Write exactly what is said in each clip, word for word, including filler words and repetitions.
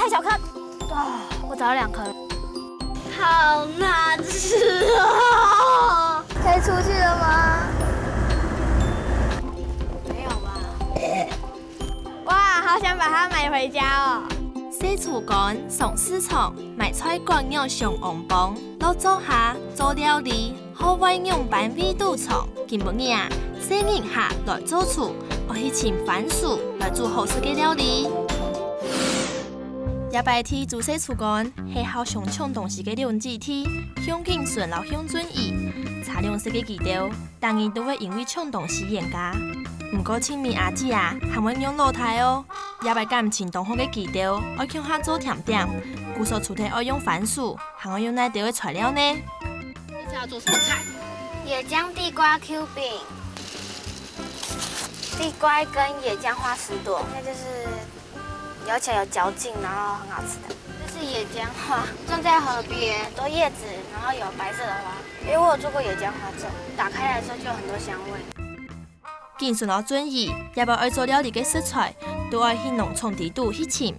一小颗，啊，我找到两颗。好难吃哦！可以出去了吗？没有吧？哇，好想把它买回家哦！洗手間上市場，買菜乾肉上旺旺，落灶下做料理，好味仰般味都重。今晡日啊，細人客來做主，愛去尋番薯來煮好食个料理。這擺在煮洗手間，係好相搶東西个兩姊弟，向景順摎向俊怡，差兩歲个佢兜， 逐日都會因為搶東西冤家。毋過清明阿姊啊，還會仰老弟哦。這擺感情當好个佢兜，愛共下做甜點，故所除忒愛用番薯，還愛用哪兜个材料呢？這次要做什麼菜？野薑地瓜Q餅，地瓜跟野薑花十朵，那就是咬起來有嚼劲，然后很好吃的。这是野姜花，种在河边，很多叶子，然后有白色的花。因为我有做过野姜花粽，打开来的时候就有很多香味。景順摎俊怡，這擺愛做料理个食材，都愛去農場底肚去尋。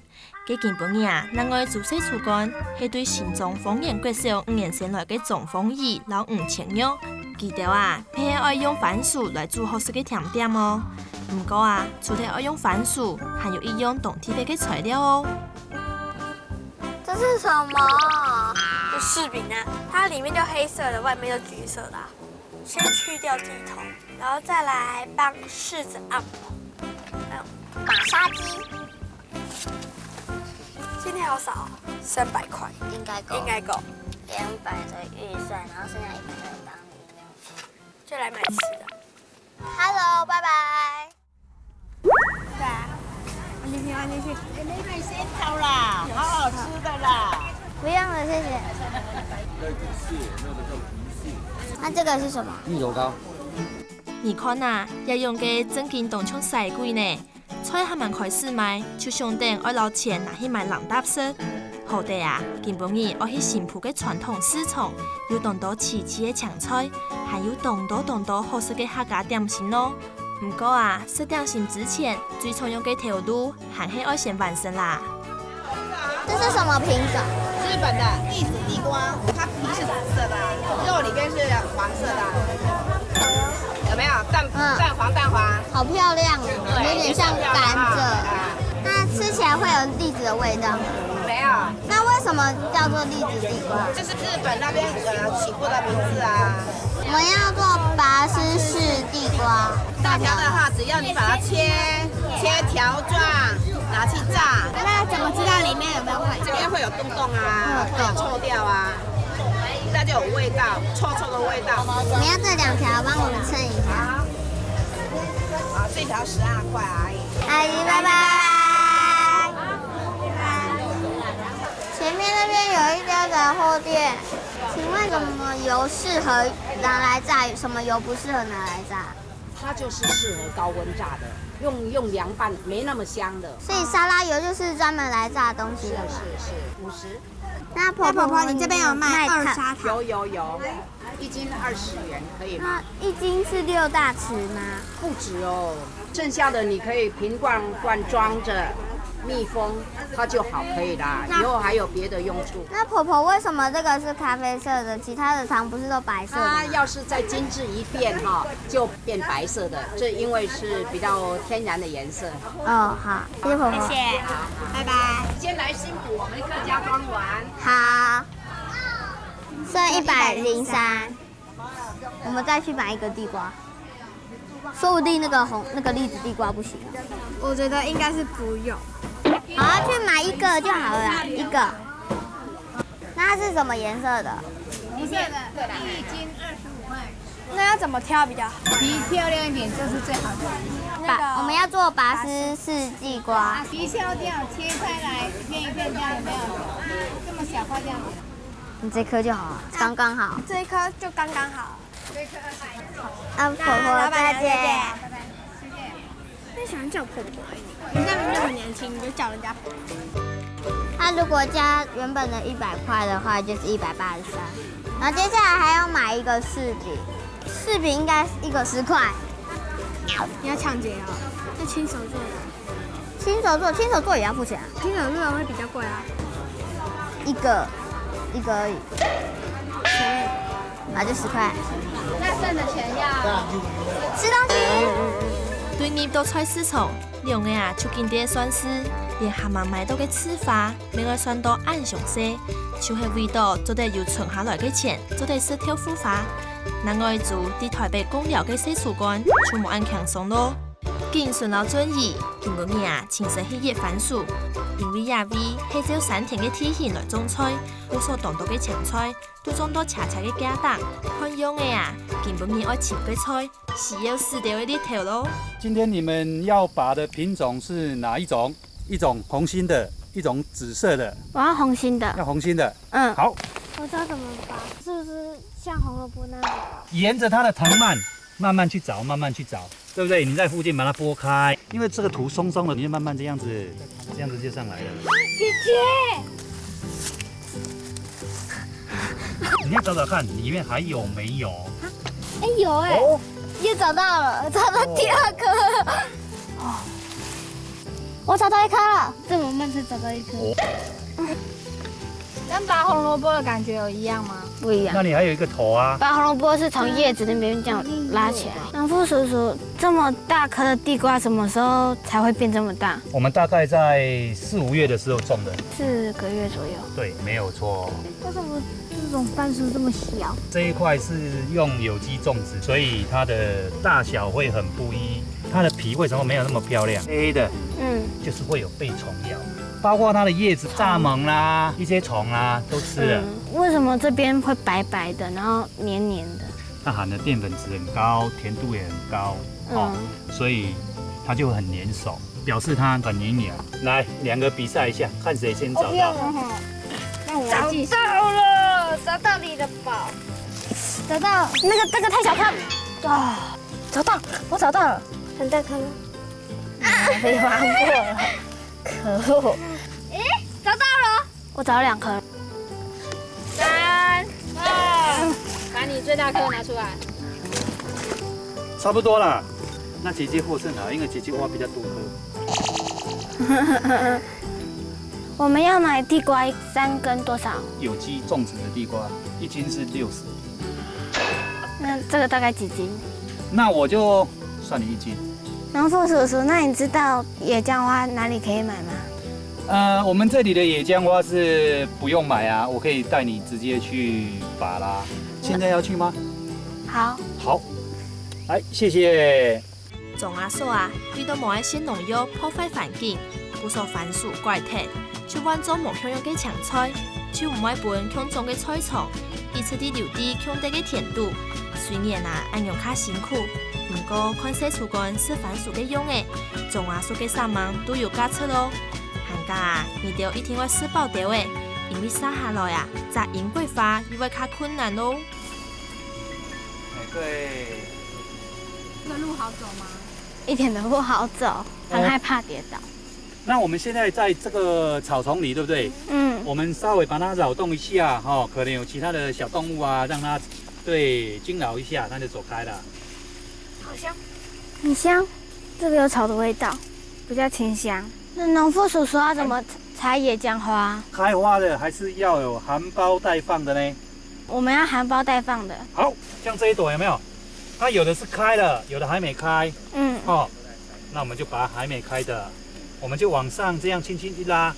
該今晡日啊，另外煮洗手間，係對新莊豐原國小五年生來个張豐怡摎吳千玉。佢兜啊， 乜係愛用番薯來煮好食个甜點哦。毋過啊，除忒愛用番薯，還有一樣當特別个材料哦。這是什麼？就柿餅啊，它裡面就黑色的，外面就橘色的啊。先去掉蒂頭，然後再來幫柿子按摩。還有馬殺雞。今天好少哦，三百塊。应该够。应该够。两百的预算，然后剩下一百块当零用钱。就来买吃的。Hello，拜拜。对啊，你喜欢就去。哎，没买仙桃啦，好好吃的啦。不用了，谢谢。那个是什么？芋头糕。你看啊，這樣个正經當像使鬼呢。 菜還吂開始賣，就想等愛摎錢拿去買零嗒食。好得啊，今晡日愛去新埔个傳統市場，有當多萋萋个青菜，還有當多當多好食个客家點心哦。毋過啊，食點心之前，最重要个頭路還係愛先完成啦。 这是什么品种？日本的栗子地瓜，它皮是紫色的啊，肉里面是黄色的啊，有没有？淡嗯淡黄淡黄，好漂亮哦，对，有点像甘蔗。也是很漂亮啊。那吃起来会有栗子的味道吗？没有，那为什么叫做栗子地瓜？这是日本那边呃起过的名字啊。我们要做拔丝式地瓜。大条的话，只要你把它切切条状，拿去炸。那怎么知道里面有没有坏掉？这边会有洞洞啊，会有臭掉啊，那就有味道，臭臭的味道。我们要这两条，帮我们称一下。啊，这条十二块而已。阿姨，拜拜。前面那边有一家杂货店，请问什么油适合拿来炸，什么油不适合拿来炸？它就是适合高温炸的，用用凉拌没那么香的。所以沙拉油就是专门来炸东西的吗？是是是，五十。那婆婆，那婆婆，你这边有卖二砂糖？有有有，一斤二十元，可以吗？那一斤是六大匙吗？不止哦，剩下的你可以瓶罐罐装着，密封，它就好，可以啦。那以后还有别的用处。那婆婆，为什么这个是咖啡色的，其他的糖不是都白色的吗？它要是再精致一遍哈，就变白色的，这因为是比较天然的颜色。哦，好，谢谢婆婆。谢谢，拜拜。先来新埔，我们客家庄玩。好，剩一百零三，我们再去买一个地瓜，说不定那个红那个栗子地瓜不行。我觉得应该是不用。好，去买一个就好了啦，一个。那它是什么颜色的？红色的，一斤二十五块。那要怎么挑比较好？皮漂亮一点就是最好的。那个我们要做拔丝式地瓜。皮削掉，切开来，一片一片这样有没有？这么小块这样子。你这颗就好了，刚刚好。这一颗就刚刚好。啊，婆婆再见。老板娘再见。那喜欢叫婆婆欸，你这样明明就很年轻，你就叫人家婆婆。他如果加原本的一百块的话，就是一百八十三。然后接下来还要买一个柿饼，柿饼应该一个十块。你要抢劫哦，要亲手做的。亲手做，亲手做也要付钱啊？亲手做的会比较贵啊。一个，一个而已。啊，就十块。那剩的钱要吃东西。對入到菜市場，兩个啊就緊在算數，連下晡買到个粢花，乜愛算到恁詳細，就係為到做得有存下來个錢，做得食豆腐花。另外一組在台北貢寮个細廚官，就無恁輕鬆咯。 景順摎俊怡，今晡日啊，親身去挖番薯，因為這位係照山田个地形來種菜，故所當多个青菜，都種到斜斜个架頂。看樣仔啊，今晡日愛尋个菜，需要使兜个力頭咯。今天你們要拔的品種是哪一種？一種紅心的，一種紫色的。我要紅心的。要紅心的。嗯。好。我知道怎么拔，是不是像红萝卜那样？沿着它的藤蔓慢慢去找，慢慢去找。 对不对？你在附近把它拨开，因为这个土松松的，你就慢慢这样子，这样子就上来了。姐姐，你要找找看里面还有没有。哎，有哎，哦，又找到了，找到第二颗。哦，我找到一颗了。这么慢才找到一颗。哦。跟拔红萝卜的感觉有一样吗？不一样。那里还有一个头啊。拔红萝卜是从叶子那边这样拉起来。农夫叔叔，这么大颗的地瓜什么时候才会变这么大？我们大概在四五月的时候种的。四个月左右。对，没有错。为什么这种番薯这么小？这一块是用有机种植，所以它的大小会很不一。它的皮为什么没有那么漂亮？黑的，嗯，就是会有被虫咬，包括它的叶子、蚱蜢啦、一些虫啊，都吃了。嗯，为什么这边会白白的，然后黏黏的？它含的淀粉质很高，甜度也很高，哦，嗯，所以它就很黏手，表示它很黏黏。来，两个比赛一下，看谁先找到。我不用了。让我来计时。找到了，找到你的宝。找到。那个，这个太小看。啊，找到，我找到了。很大颗吗？没挖过了。可恶。诶，找到了。我找到两颗。三、二，把你最大颗拿出来。差不多啦。那姐姐获胜好，因为姐姐挖比较多颗。我们要买地瓜三根多少？有机种植的地瓜，一斤是六十。那这个大概几斤？那我就算你一斤。农夫叔叔，那你知道野姜花哪里可以买吗？呃，我们这里的野姜花是不用买啊，我可以带你直接去拔啦。现在要去吗？好。好，来，谢谢。 庄阿嫂啊，為著無愛食農藥破壞環境，故所番薯改忒，就換做無共樣个青菜，就毋會分共種个菜蟲，一直在留在共垤个田肚。雖然啊，恁樣較辛苦，毋過看細廚官食番薯个樣仔，庄阿嫂个煞猛都有價值咯。行家啊，你兜一定愛食飽兜仔，因為續下來啊，摘鶯桂花又會較困難咯。玫瑰。 這个路好走嗎？一点都不好走，很害怕跌倒。那我们现在在这个草丛里，对不对？嗯。我们稍微把它扰动一下，哈，可能有其他的小动物啊，让它，对，惊扰一下，它就走开了。好香。很香，这个有草的味道，比较清香。那农夫叔叔要怎么采野姜花？开花的还是要有含苞待放的呢？ 我们要含苞待放的。好，像这一朵有没有？它有的是开了，有的还没开。嗯。哦，那我们就把还没开的，我们就往上这样轻轻一拉，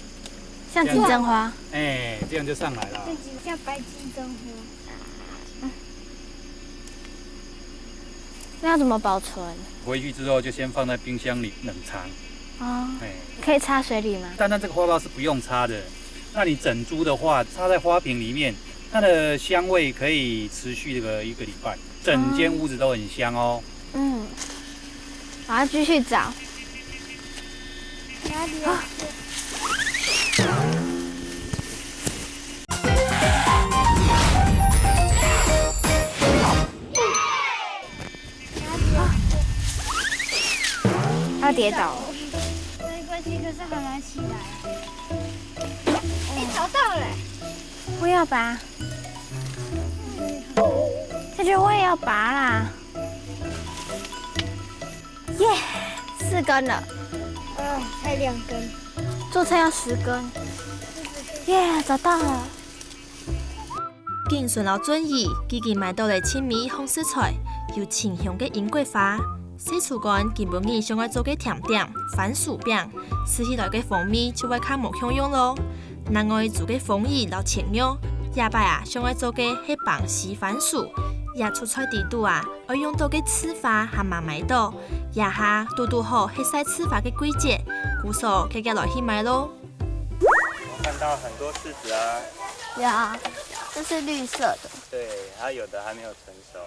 像金针花。哎，这样就上来了。像白金针花。那要怎么保存？回去之后就先放在冰箱里冷藏。哦，哎。可以插水里吗？但它这个花苞是不用插的。那你整株的话，插在花瓶里面，它的香味可以持续这个一个礼拜，整间屋子都很香哦。嗯，我要继续找。它跌倒了。没关系，可是还蛮起来。哎，找到了。我要拔。这就我也要拔啦。耶，四根了。啊，才两根。做菜要十根。耶，找到了。景順摎俊怡既經買到了盡美好食材，有清香个英國花。細廚官今晡日想愛做个甜點番薯餅，食起來个風味就會較無共樣咯。另外煮个蜂蜜摎煎肉，這擺啊想愛做个係冰西番薯。這出菜底肚啊，愛用到个秫花還吂買到，這下堵堵好係曬秫花个季節，故所遽遽來去買咯。我看到很多柿子啊。有啊，這是綠色的。對，它有的還沒有成熟。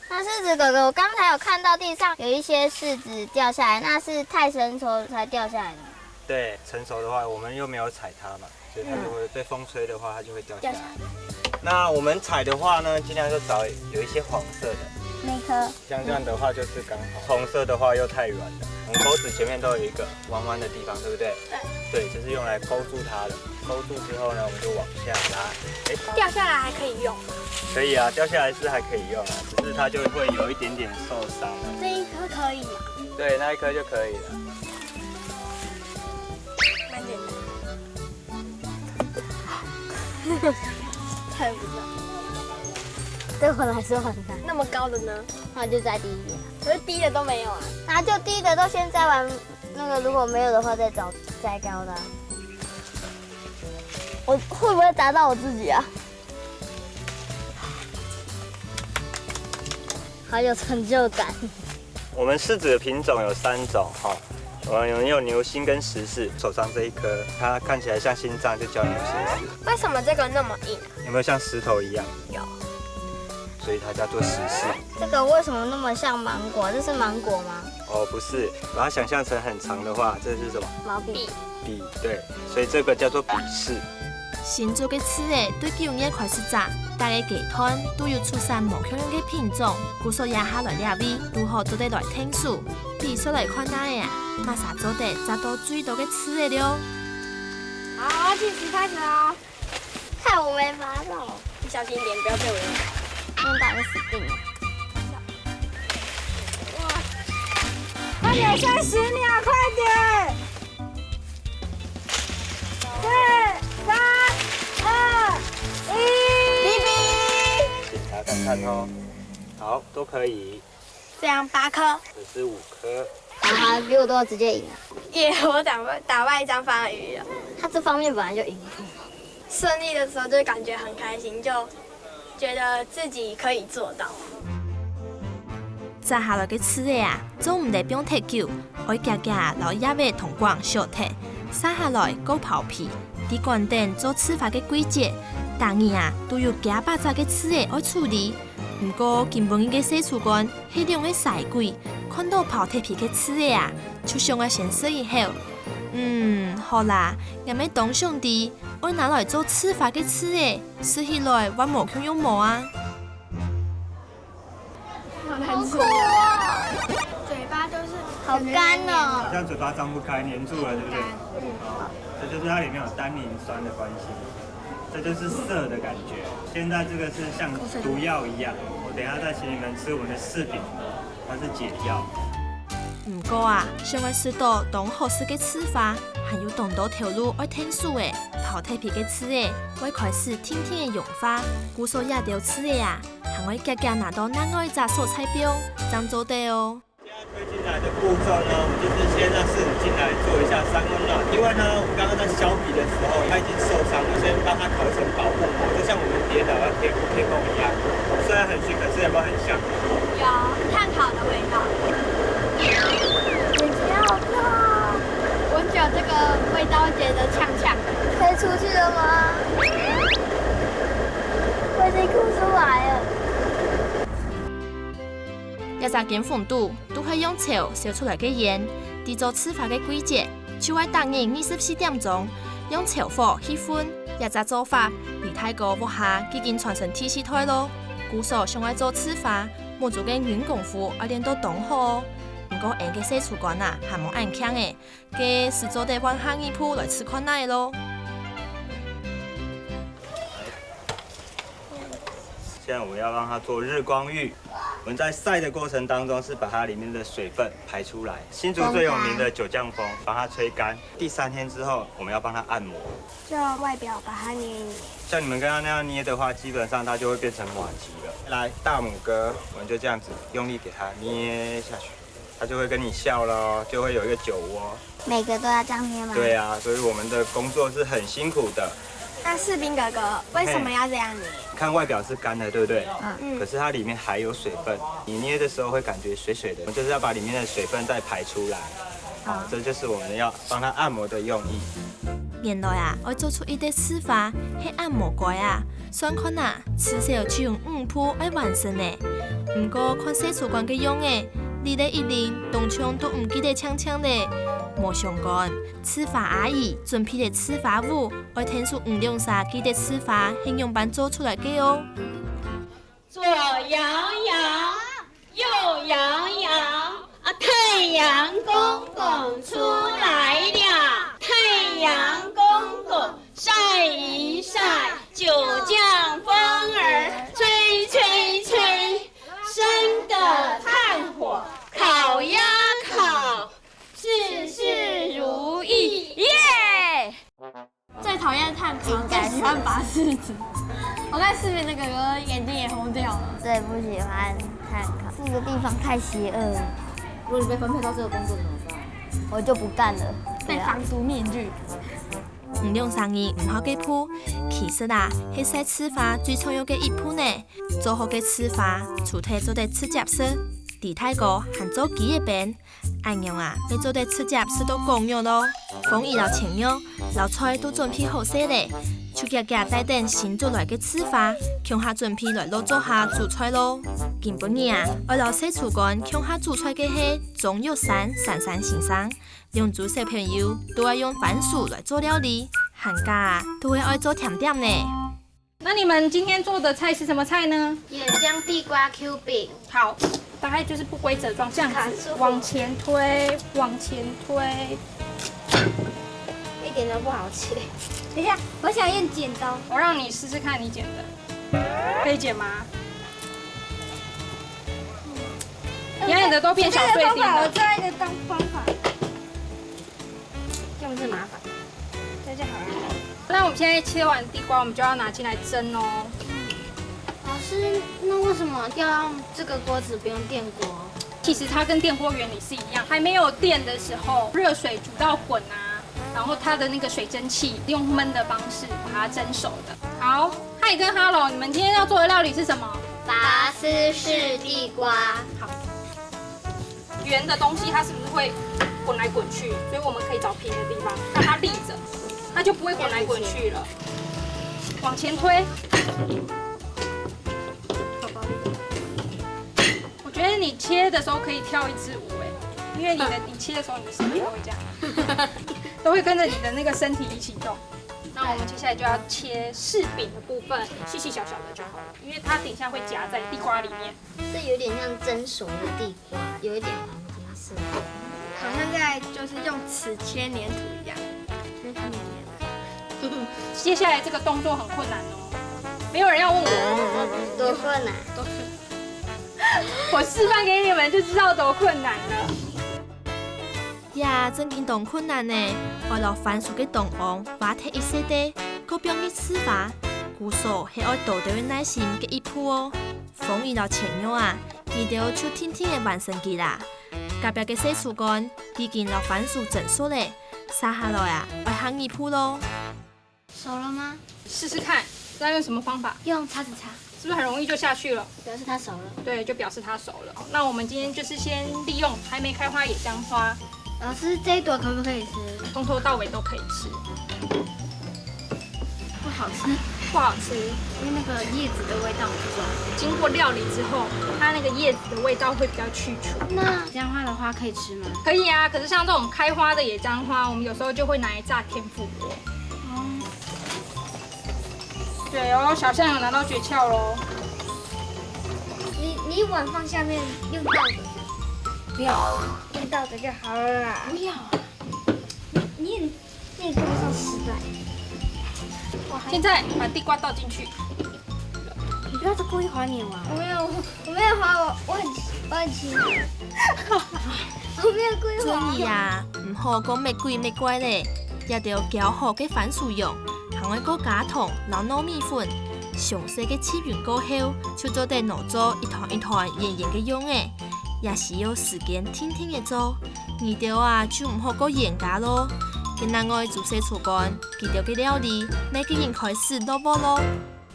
那柿子哥哥，我剛才有看到地上有一些柿子掉下來，那是太成熟才掉下來的嗎？對，成熟的話，我們又沒有踩它嘛，所以它就會被風吹的話，它就會掉下來。掉下來。那我們踩的話呢，盡量就找有一些黃色的。哪一顆？像這樣的話就是剛好，紅色的話又太軟了。我們钩子前面都有一個彎彎的地方，對不對？對。對，就是用來勾住它的。勾住之後呢，我們就往下拉。哎，掉下來還可以用嗎？可以啊，掉下來是還可以用啊，只是它就會有一點點受傷了。這一顆可以嗎？對，那一顆就可以了。蛮簡單。太不知道。对我來說很難。那麼高的呢？那就摘低一點。可是低的都沒有啊。那就低的都先摘完，那個如果沒有的話再找摘高的啊。我會不會砸到我自己啊？好有成就感。我們柿子的品種有三種哈，我們有牛心跟石柿，手上這一顆，它看起來像心臟，就叫牛心柿。為什麼這個那麼硬啊？有沒有像石頭一樣？有。所以它叫做石柿。這個為什麼那麼像芒果？這是芒果嗎？哦，不是，把它想象成很長的話，這是什麼？毛筆。筆，對，所以這個叫做筆柿。新竹个柿仔對九月開始摘，逐个階段都有出產無共樣个品種，故所這下來這位，堵好做得來𢯭手，比賽來看哪个啊，麼儕做得摘到最多个柿仔了。好，我要計時開始哦。害我沒法弄。你小心一點，不要被我用。用打就死定了。哇！快點，剩十秒，快點！四、三、二、一。比比。檢查看看哦。好，都可以。 这样八颗。可是五颗。啊，比我都要直接贏啊！耶，我打敗，打败一张方鱼了。他这方面本来就赢。胜利的时候就感觉很开心，就觉得自己可以做到。摘下來个柿仔啊，做毋得放忒久，愛遽遽摎葉仔同梗削忒，削下來過刨皮。在寒天做柿花个季節，逐日啊都有幾百隻个柿仔愛處理。 毋過今晡日个細廚官係兩个衰鬼，看到刨忒皮个柿仔啊，就想愛先食一口。嗯，好啦，𠊎乜當想知，愛拿來做柿花个柿仔，食起來還無共樣無啊？好難吃哦。嘴巴都是好乾哦。像嘴巴張不開，黏住了，对不对？好，这就是它里面有单宁酸的关系。 这就是涩的感觉。现在这个是像毒药一样，我等一下再请你们吃我们的柿饼，它是解药。毋過啊，想愛食到當好食个柿花，還有當多頭路愛𢯭手仔。刨忒皮个柿仔會開始定定仔融化，故所這兜柿仔啊，還愛遽遽拿到另外一隻所在放，正做得哦。 現在推進來的步驟呢，我們就是先讓柿子進來做一下三溫暖。因為呢，我們剛剛在削皮的時候，它已經受傷了，先幫它烤一層保護膜，就像我們跌倒要貼貼痛一樣。雖然很遜，可是有沒有很像？有，炭烤的味道。姐姐好痛哦。闻觉得这个味道，觉得呛呛的。可以出去了吗？我已经哭出来了。 這隻間房肚都係用柴燒出來个煙，在做柿花个季節，就愛逐日二十四點鐘，用柴火去煥。這隻做法，在大哥屋下已經傳承第四代咯。故所想愛做柿花，目珠个忍功夫愛練到當好哦。毋過𠊎个細廚官啊，還無恁慶仔，該斯做得換下二步來試看哪仔咯。 現在我們要讓它做日光浴。我们在晒的过程当中是把它里面的水分排出来。新竹最有名的九降风，帮它吹干。第三天之后，我们要帮它按摩。就外表把它捏一捏。像你们刚刚那样捏的话，基本上它就会变成马吉了。来，大拇哥，我们就这样子用力给它捏下去，它就会跟你笑咯，就会有一个酒窝。每个都要这样捏吗？对啊，所以我们的工作是很辛苦的。那士兵哥哥为什么要这样捏？看外表是干的，对不对？嗯可是它里面还有水分，你捏的时候会感觉水水的，就是要把里面的水分再排出来。好，这就是我们要帮它按摩的用意。原來啊，愛做出一隻粢粑係恁無該啊！算看啊，至少就用五步愛完成呢。毋過看細廚官个樣仔，理了一輪，當像都毋記得淨淨咧。無相干，粢粑阿姨準備个粢粑糊，愛𢯭手你兩儕記得粢粑係仰般做出來个哦。左搖摇，右摇摇，啊，太阳公公出来了。太阳公公晒一晒，九降风儿吹吹吹，生个炭火烤呀烤，事事如意，耶！最讨厌炭烤，最喜欢拔柿子。我看视频的哥哥眼睛也红掉了。最不喜欢炭烤，这个地方太邪恶了，如果你被分配到这个工作怎么办？我就不干了。戴防毒面具。你兩儕人毋好个步，其實啊，係晒粢粑最重要个一步呢。做好个粢粑，除忒做得直接食，底大哥還做雞仔冰，恁樣啊，會做得直接食到爌肉咯。鳳儀摎青肉摎菜都準備好勢咧，就遽遽帶等新做來个粢粑，共下準備來落灶下煮菜咯。今晡日啊，愛摎細廚官共下煮菜个係鍾玉山珊珊先生。 兩組小朋友都愛用番薯來做料理，寒假啊都會愛做甜點呢。那你们今天做的菜是什么菜呢？岩浆地瓜 Q 饼。好，大概就是不规则状，这样子往前推，往前推。一点都不好切。等一下，我想用剪刀。我让你试试看，你剪的可以剪吗？你看你的都变小碎丁了。我最爱的当方法。这样是麻烦。这就好了。那我们现在切完地瓜，我们就要拿进来蒸哦。老师，那为什么要用这个锅子，不用电锅？其实它跟电锅原理是一样，还没有电的时候，热水煮到滚啊，然后它的那个水蒸气用焖的方式把它蒸熟的。好，嗨跟 Hello，你们今天要做的料理是什么？拔丝式地瓜。好，圆的东西它是不是会滚来滚去？所以我们可以找平的地方让它立着，它就不会滚来滚去了。往前推。我觉得你切的时候可以跳一支舞哎，因为你的你切的时候你的手都会这样，都会跟着你的那个身体一起动。那我们接下来就要切柿饼的部分，细细小小的就好了，因为它等一下会夹在地瓜里面。这有点像蒸熟的地瓜，有一点黄金色。好像在就是用尺切黏土一样。就是黏黏的。接下来这个动作很困难哦，没有人要问我，多困难。我示范给你们就知道多困难了。呀，正經當困難呢！愛摎番薯个中央挖忒一細垤，過放入粢粑，故所係愛多兜耐心个一步哦。鳳儀摎青肉啊，佢兜就定定仔完成佢啦。隔壁个細廚官已經摎番薯蒸熟咧，續下來啊，愛下二步咯。 熟了吗？试试看，知道用什么方法？用叉子叉，是不是很容易就下去了？表示它熟了。对，就表示它熟了。那我们今天就是先利用还没开花野姜花，老师，这一朵可不可以吃？从头到尾都可以吃。不好吃，不好吃，因为那个叶子的味道很重。经过料理之后，它那个叶子的味道会比较去除。那野姜花的花可以吃吗？可以啊，可是像这种开花的野姜花，我们有时候就会拿来炸天妇罗。对哦，小象有拿到诀窍喽。你你碗放下面用倒的，不要，用倒的就好了啦。不要，你你也你也做不到失败。现在把地瓜倒进去。那是故意滑你吗？我没有，我没有滑，我我很我很奇怪，我没有故意滑。注意啊，毋好講乜鬼乜怪咧，這兜攪好个番薯蓉，還愛過加糖摎糯米粉，詳細个揤勻過後，就做得拿做一團一團圓圓个樣仔，也需要時間定定仔做。你兜啊，就毋好過冤家咯。該另外注細廚官，佢兜个料理，乜已經開始落鑊咯。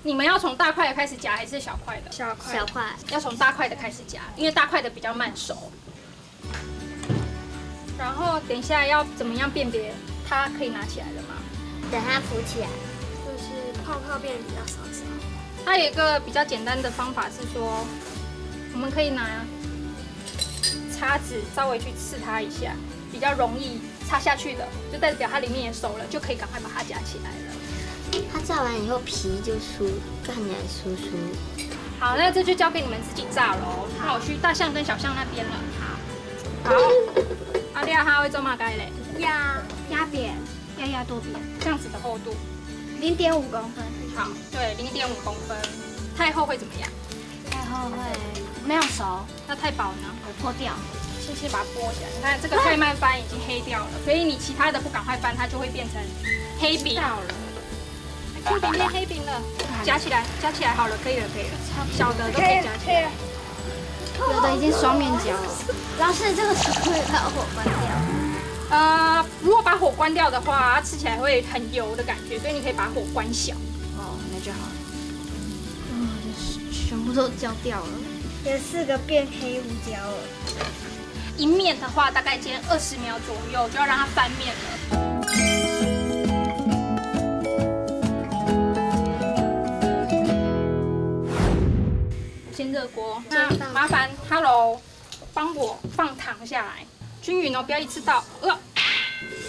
你们要从大块的开始夹还是小块的？小块。小块。要从大块的开始夹，因为大块的比较慢熟。然后等一下要怎么样辨别它可以拿起来了吗？等它浮起来。就是泡泡变比较少少。它有一个比较简单的方法是说，我们可以拿叉子稍微去刺它一下，比较容易插下去的，就代表它里面也熟了，就可以赶快把它夹起来了。它炸完以后皮就酥，看起来酥酥。好，那这就交给你们自己炸喽。那我去大象跟小象那边了。好，好，阿丽亚她会做嘛？该嘞，压压扁，压压多扁，这样子的厚度，零点五公分。好，对，零点五公分，太厚会怎么样？太厚会没有熟，那太薄呢？会破掉。轻轻把它剥起来，你看这个太慢翻已经黑掉了，所以你其他的不赶快翻，它就会变成黑饼。到了，黑饼变黑饼了，夹起来，夹起来好了，可以了，可以了，小的都可以夹起来。有的已经双面夹了。老师，这个怎么会把火关掉？呃，如果把火关掉的话，它吃起来会很油的感觉，所以你可以把火关小。哦，那就好了。哦，就是全部都焦掉了。有四个变黑胡椒了。一面的话，大概煎二十秒左右，就要让它翻面了。先热锅，那麻烦 Hello，帮我放糖下来，均匀哦，不要一次倒。呃，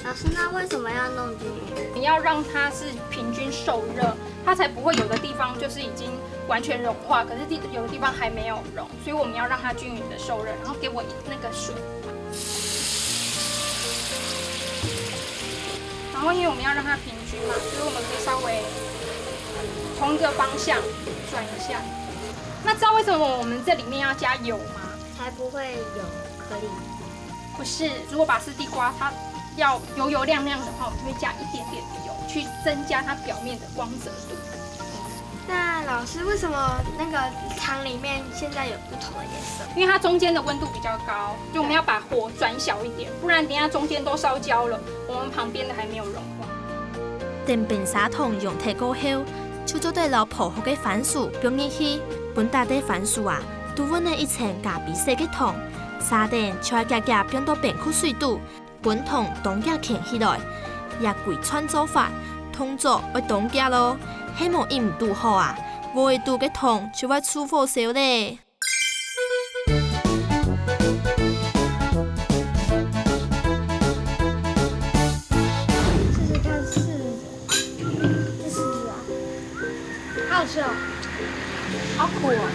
老师，那为什么要弄均匀？你要让它是平均受热，它才不会有的地方就是已经完全融化，可是地有的地方还没有融，所以我们要让它均匀的受热，然后给我那个水。然后因为我们要让它平均嘛，所以我们可以稍微同一个方向转一下。那知道为什么我们这里面要加油吗？才不会有颗粒。不是，如果拔丝地瓜它要油油亮亮的话，我们就会加一点点的油，去增加它表面的光泽度。那老师，为什么那个糖里面现在有不同的颜色？因为它中间的温度比较高，所以我们要把火转小一点，不然等一下中间都烧焦了，我们旁边的还没有融化。等冰砂糖溶忒過後，就做得摎破殼个番薯放入去，分打忒番薯啊，都搵了一層咖啡色个糖，續等就愛遽遽放到冰庫水肚，分糖當遽牽起來。這歸串做法，動作愛當遽咯，係無一毋堵好啊，鍋肚个糖就會臭火燒咧。 试试看柿子，这柿子啊，好好吃哦。好苦哦。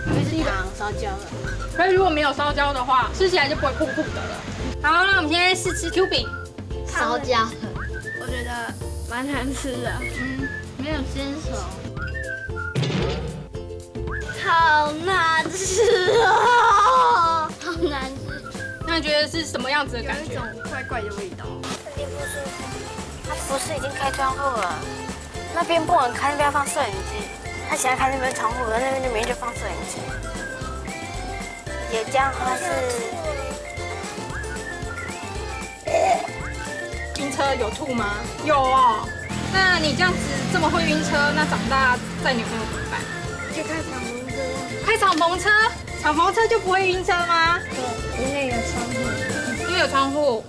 因为是糖烧焦了。可是如果没有烧焦的话，吃起来就不会苦苦的了。好，那我们现在试吃Q饼。烧焦了。我觉得蛮难吃的。嗯，没有煎熟。好难吃哦，好难吃。那你觉得是什么样子的感觉？有一种怪怪的味道。肯定不舒服。他不是已经开窗户了？那边不能开，那边放摄影机。他想要开那边窗户，那那边就明明就放摄影机。也这样，他是晕车有吐吗？有哦。那你这样子这么会晕车，那长大载女朋友怎么办？就开敞篷车。开敞篷车，敞篷车就不会晕车吗？对，因为有窗户。因为有窗户。